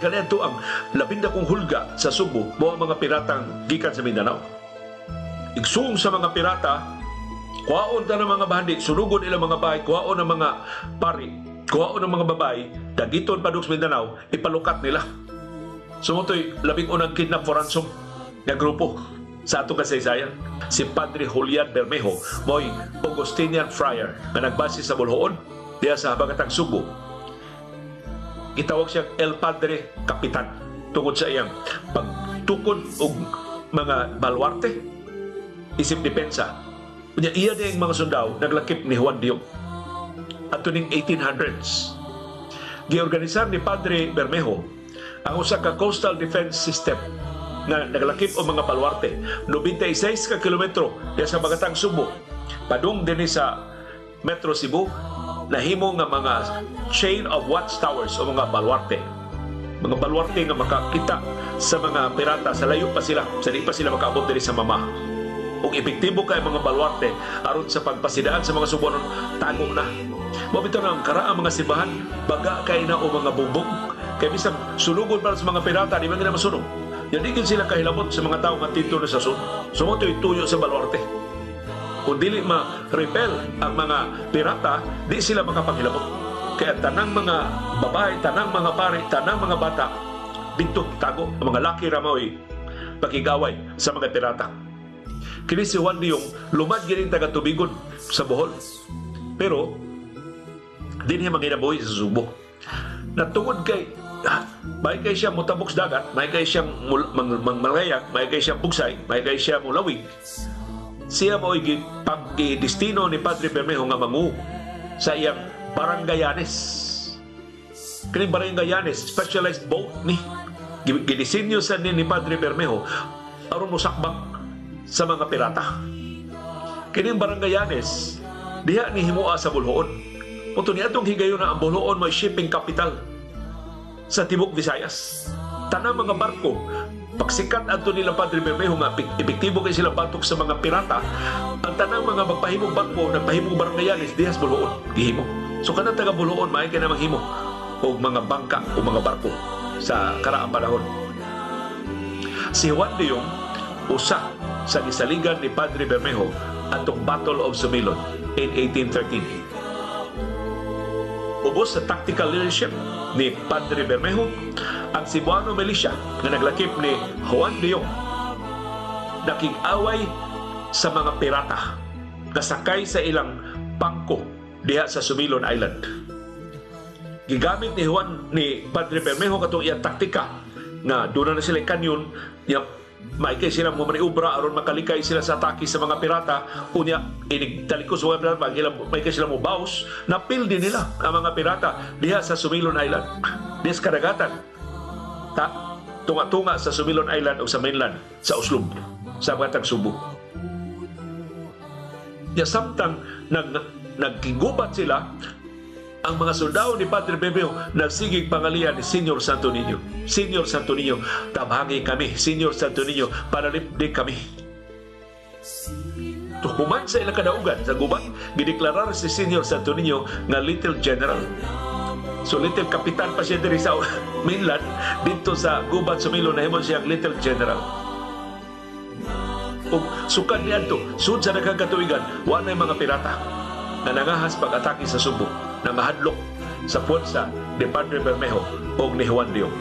Kaniadto ang labing dakong hulga sa Subo mao ang mga piratang gikan sa Mindanao. Igsuong sa mga pirata, kuhaon ta ng mga bahandi, sunugon ilang mga bahay, kuhaon ang mga pari, kuhaon ang mga babae, dagiton padung sa Mindanao, ipalukat nila. So mao to'y labing unang kidnap for ransom nga grupo sa atong kasaysayan. Si Padre Julian Bermejo, mo'y Augustinian friar nga nagbase sa Boljoon, diha sa Habagatang Subo. Gitawag siya El Padre Kapitan tungod sa iyang pagtukod og mga baluarte isip depensa. Unya iya diyang mga sundao naglakip ni Juan de Jongh adto ning 1800s. Giorganisar ni Padre Bermejo ang usa ka coastal defense system nga naglakip og mga baluarte 96 ka kilometro diha sa Habagatang Subo padung dinhi sa Metro Cebu, nahimo nga mga chain of watchtowers o mga baluarte. Mga baluarte nga makakita sa mga pirata sa layo pa sila, sa di pa sila makaabot diri sa mama. Ug epektibo kay mga baluarte aron sa pagpasidaan sa mga Subuanon, tago na. Mao bitaw ang karaang mga simbahan, baga kay na o mga bubong. Kay bisan sunugon para sa mga pirata, di man gina masunog. Yan di sila kahilabot sa mga tao nga didto na sa sud. So mao to'y tuyo sa baluarte. Kung dili ma-repel ang mga pirata, di sila makapanghilabot. Kaya tanang mga babae, tanang mga pari, tanang mga bata, didto tago. Ang mga laki ra mao'y pakigaway sa mga pirata. Kini si Juan de Jongh, lumad gining taga-tubigon sa Bohol. Pero, dinhi manginabuhi sa Subo. Natungod kay may kay siya motabok sa dagat, may kay siyang mangmalayag, may kay siya bugsay, may kay siya mulawig. Siya mo'y pagdestino ni Padre Bermejo nga mangu sa iyang Barangayanes. Kining Barangayanes, specialized boat ni. Gidisenyo sa ni Padre Bermejo aron mosakbang sa mga pirata. Kining Barangayanes, diha ni himoa sa Boljoon. Mao niadtong higayon na ang Boljoon may shipping capital sa tibok Visayas. Tanang mga barko, pagsikat adto nila Padre Bermejo nga epektibo kay sila batok sa mga pirata, ang tanang mga magpahimong barko, nagpahimong Barangayanes diha sa Boljoon, gihimo. So kanang taga Boljoon maay kay na maghimo og mga bangka o mga barko sa karaang panahon. Si Juan de Jongh usa sa gisaligan ni Padre Bermejo atong Battle of Sumilon in 1813. Ubos sa tactical leadership ni Padre Bermejo, ang Cebuano militia nga naglakip ni Juan de Jongh nakig-away sa mga pirata kasakay sa ilang bangko diha sa Sumilon Island. Gigamit ni Juan ni Padre Bermejo katong iyang taktika nga doon na sila kanyon niya, maikay sila mo maniobra aron makalikay sila sa atake sa mga pirata. Unya inig talikos sa mga pirata, maikay sila mo baos, napildi nila ang mga pirata diha sa Sumilon Island, diha sa kadagatan, ta tunga-tunga sa Sumilon Island o sa mainland sa Oslob sa Habagatang Subo. Ya samtang nagkigubat sila, ang mga sundao ni Padre Bermejo nagsigig pangalian ni Senyor Santo Niño. "Senyor Santo Niño, tabangi kami. Senyor Santo Niño, panalipdi kami." Human sa ilang kadaugan sa gubat, gideklarar si Senyor Santo Niño nga Little General. So Little Kapitan pa siya diri sa mainland, dito sa gubat Sumilon nahimo siyang Little General. Ug sukad niadto, sud sa daghang katuigan, wa nay mga pirata na nangahas pag-atake sa Subo na mahadlok sa puwersa ni Padre Bermejo o ni Juan de Jongh.